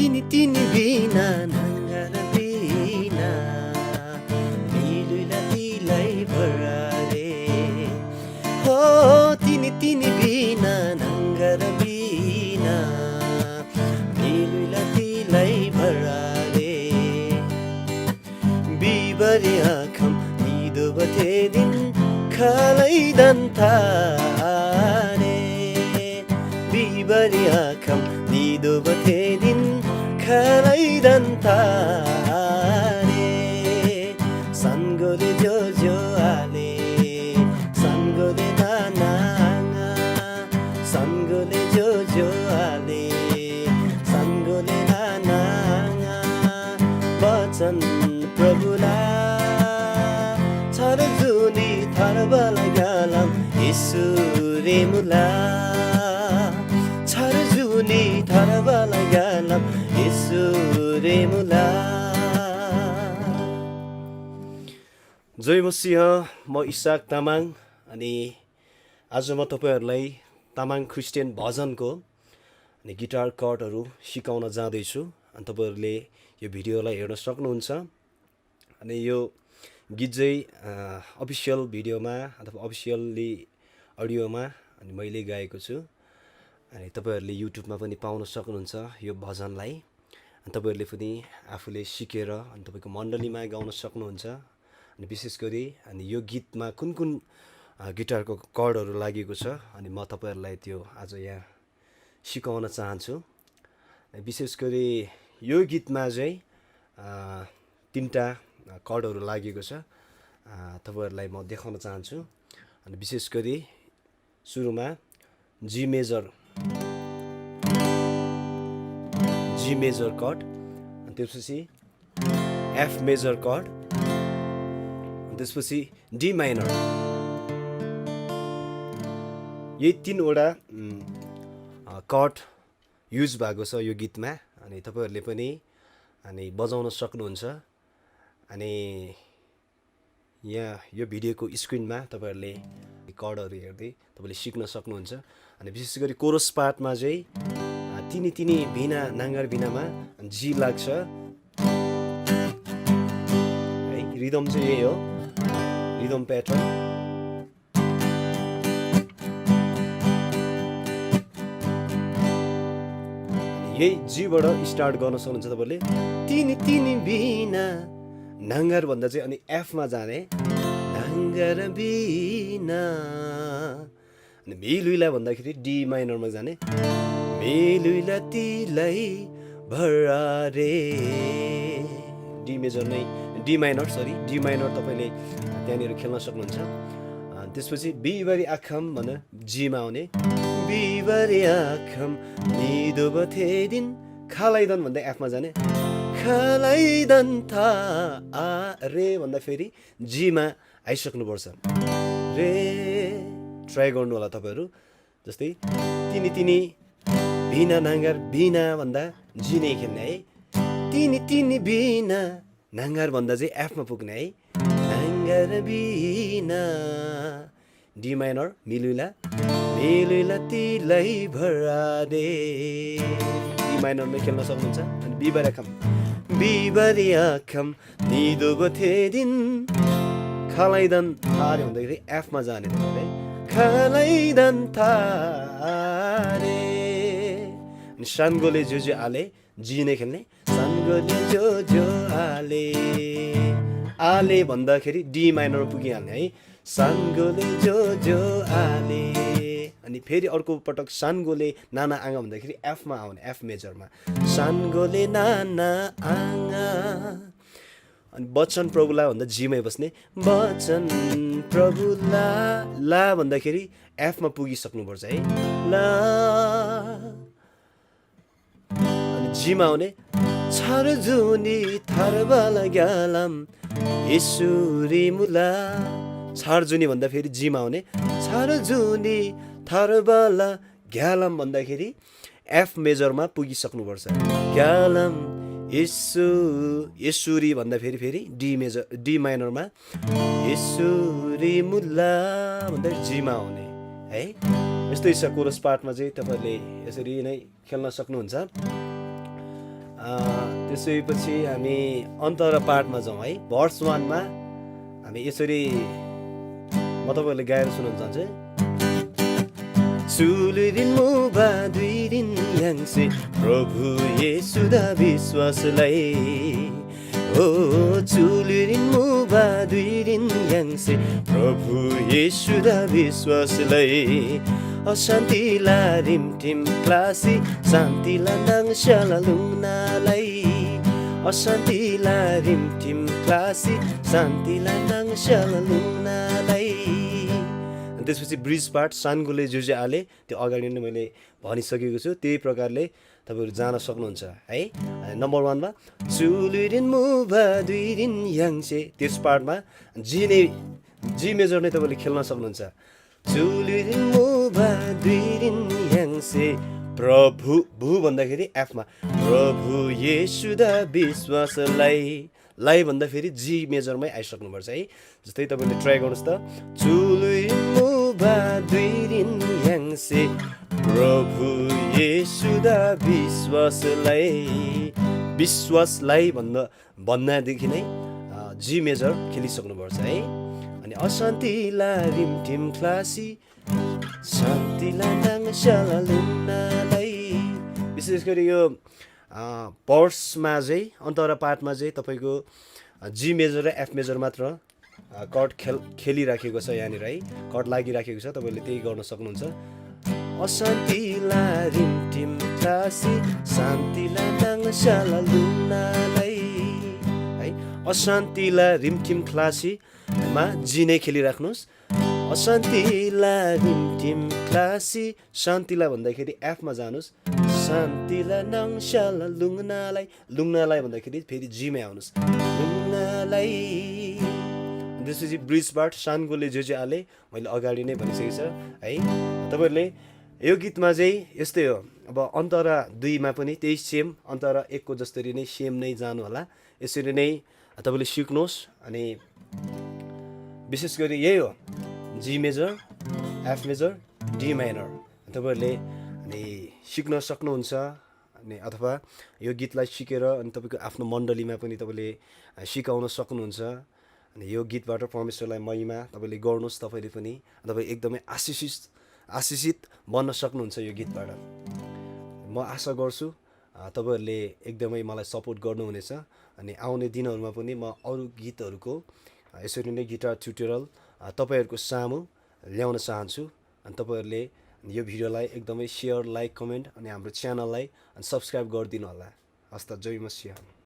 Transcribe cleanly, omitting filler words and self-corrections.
तिनी बिना नङ्गर बिना मिलुला तिलाई भरारे हो तिनी बिना नङ्गर बिना मिलुला तिलाई भरारे बिबरी आँखम निदो बथे दिन खालैदन्तारे बिबरी आँखम निदो बथे दिन खालैदन्तारे सन्गोले जो आले सन्गोले नानाङा सन्गोले जो आले सन्गोले नानाङा वचन प्रभुला छर जुनी थरबला गालम यसुरे मुला छर जुनी थरबला गालम यसुरे मुला। जय मसीह, म इसाक तामाङ अनि आज म तपाईहरूलाई तामाङ क्रिस्चियन भजनको अनि गिटार कर्डहरू सिकाउन जाँदैछु अनि तपाईहरूले यो भिडियोलाई हेर्न सक्नुहुन्छ। अनि यो गीत चाहिँ अफिसियल भिडियोमा अथवा अफिसियल्ली अडियोमा अनि मैले गाएको छु अनि तपाईहरूले युट्युबमा पनि पाउन सक्नुहुन्छ यो भजनलाई। अनि तपाईहरूले पनि आफूले सिकेर अनि तपाईँको मण्डलीमा गाउन सक्नुहुन्छ। अनि विशेष गरी अनि यो गीतमा कुन कुन गिटारको कर्डहरू लागेको छ अनि म तपाईँहरूलाई त्यो आज यहाँ सिकाउन चाहन्छु। विशेष गरी यो गीतमा चाहिँ तिनवटा कर्डहरू लागेको छ तपाईँहरूलाई म देखाउन चाहन्छु। अनि विशेष गरी सुरुमा जी मेजर कर्ड अनि त्यसपछि एफ मेजर कर्ड अनि त्यसपछि डी माइनर। यही तीनवटा कर्ड युज भएको छ यो गीतमा अनि तपाईँहरूले पनि अनि बजाउन सक्नुहुन्छ। अनि यहाँ यो भिडियोको स्क्रिनमा तपाईँहरूले कर्डहरू हेर्दै तपाईँले सिक्न सक्नुहुन्छ। अनि विशेष गरी कोरस पार्टमा चाहिँ तिनी बिना नाङ्गर बिनामा जी लाग्छ है। रिदम चाहिँ यही हो, रिदम प्याटर्न। यही जीबाट स्टार्ट गर्न सक्नुहुन्छ तपाईँले। तिनी बिना नाङ्गर भन्दा चाहिँ अनि एफमा जाने नाङ्गर बिना अनि मिलुइला भन्दाखेरि डी माइनरमा जाने मिलुइला तिलाई भरारे डी मेजर नै डी माइनर तपाईँले त्यहाँनिर खेल्न सक्नुहुन्छ। त्यसपछि बिबरी आँखम भन्दा जीमा आउने बिबरी आँखम निदो बथे दिन खालैदन भन्दा एफमा जाने खालैदन्ता रे भन्दा फेरि जीमा आइसक्नुपर्छ। रे ट्राई गर्नु होला तपाईँहरू। जस्तै तिनी बिना नाङ्गर बिना भन्दा जी नै खेल्ने है। तिनी बिना नाङ्गर भन्दा चाहिँ एफमा पुग्ने है। नाङ्गर बिना डी माइनर मिलुइला तिलाई भरारे डी माइनरमै खेल्न सक्नुहुन्छ। अनि बिबरी आँखम निदो बथे दिन खालैदन थारे भन्दाखेरि एफमा जाने तपाईँले खालैदन थारे। अनि सानगोले जो आले जी नै खेल्ने सानगोले जो आले भन्दाखेरि डी माइनर पुगिहाल्ने है। सानगोले जो आले अनि फेरि अर्को पटक सानगोले नाना आँगा भन्दाखेरि एफमा आउने एफ मेजरमा सानगोले नाना आँगा। अनि वचन प्रभुला भन्दा जीमै बस्ने वचन प्रभुला ला भन्दाखेरि एफमा पुगिसक्नुपर्छ है ला। अनि जीमा आउने छर जुनी थरबला ग्यालम यसुरी मुला छर जुनी भन्दा फेरि जीमा आउने छर जुनी थरबला ग्यालम भन्दाखेरि एफ मेजरमा पुगिसक्नुपर्छ। ग्यालम यसुरी भन्दा फेरि डी माइनरमा यसुरी मुला भन्दा जीमा आउने है। यस्तै छ कोरस पार्टमा चाहिँ तपाईँहरूले यसरी नै खेल्न सक्नुहुन्छ। त्यसैपछि हामी अन्तर पाठमा जाउँ है। भर्स 1 मा हामी यसरी म तपाईँहरूले गाएर सुनाउन चाहन्छु। चुलिदिन मुबा दुई दिन याङ्से प्रभु येशुदा विश्वासलाई, ओ चुलिदिन मुबा दुई दिन याङ्से प्रभु येशुदा विश्वासलाई, अशान्तिला रिमटिम क्लासी शान्तिला नाङस्याला लुङ्नालाई, अशान्तिला रिमटिम क्लासी शान्तिला नाङस्याला लुङ्नालाई। त्यसपछि ब्रिज पार्ट सानगुले जुजे आले त्यो अगाडि नै मैले भनिसकेको छु, त्यही प्रकारले तपाईँहरू जान सक्नुहुन्छ है। नम्बर 1 मा चुलिदिन मुभा दुई दिन याङ्से, त्यस पार्टमा जी मेजर नै तपाईँले खेल्न सक्नुहुन्छ। चुलिदिन मुभा दुई दिन याङ्से प्रभु, भू भन्दाखेरि एफमा प्रभु येशुदा विश्वासलाई, लाई भन्दाखेरि जी मेजरमै आइसक्नुपर्छ है। जस्तै तपाईँले ट्राई गर्नुहोस् त। चुलिदिन मुभा दुई दिन याङ्से प्रभु येशुदा विश्वासलाई, विश्वासलाई भन्नादेखि नै जी मेजर खेलिसक्नुपर्छ है। अनि अशान्तिला रिमटिम क्लासी शान्तिला नाङस्याला लुङ्नालाई, विशेष गरी यो पर्समा चाहिँ अन्तर पाठमा चाहिँ तपाईँको जी मेजर र एफ मेजर मात्र कर्ड खेलिराखेको छ यहाँनिर है, कर्ड लागिराखेको छ, तपाईँले त्यही गर्न सक्नुहुन्छ। अशान्तिला रिमटिम क्लासी शान्तिला नाङस्याला लुङ्नालाई है। अशान्तिला रिमटिम क्लासीमा जी नै खेलिराख्नुहोस्। अशान्तिला रिमटिम क्लासी शान्तिला भन्दाखेरि एफमा जानुहोस्। शान्तिला नाङस्याला लुङ्नालाई, लुङ्नालाई भन्दाखेरि फेरि जीमै आउनुहोस्, लुङ्नालाई। त्यसपछि ब्रिज पार्ट सानगोले जे आले मैले अगाडि नै भनिसकेको छ है। तपाईँहरूले यो गीतमा चाहिँ यस्तै हो। अब अन्तरा 2 मा पनि त्यही सेम, अन्तरा 1 को जस्तरी नै सेम नै जानु होला। यसरी नै तपाईँले सिक्नुहोस्। अनि विशेष गरी यही हो, G major, F major, D minor तपाईँहरूले अनि सिक्न सक्नुहुन्छ। अनि अथवा यो गीतलाई सिकेर अनि तपाईँको आफ्नो मण्डलीमा पनि तपाईँले सिकाउन सक्नुहुन्छ। अनि यो गीतबाट परमेश्वरलाई महिमा तपाईँले गर्नुहोस्। तपाईँले पनि तपाईँ एकदमै आशिषित बन्न सक्नुहुन्छ यो गीतबाट। म आशा गर्छु तपाईँहरूले एकदमै मलाई सपोर्ट गर्नुहुनेछ। अनि आउने दिनहरूमा पनि म अरू गीतहरूको यसरी नै गिटार ट्युटोरियल तपाईँहरूको सामु ल्याउन चाहन्छु। अनि तपाईँहरूले यो भिडियोलाई एकदमै सेयर, लाइक, कमेन्ट अनि हाम्रो च्यानललाई सब्सक्राइब गरिदिनु होला। हस्त, जय मसिह।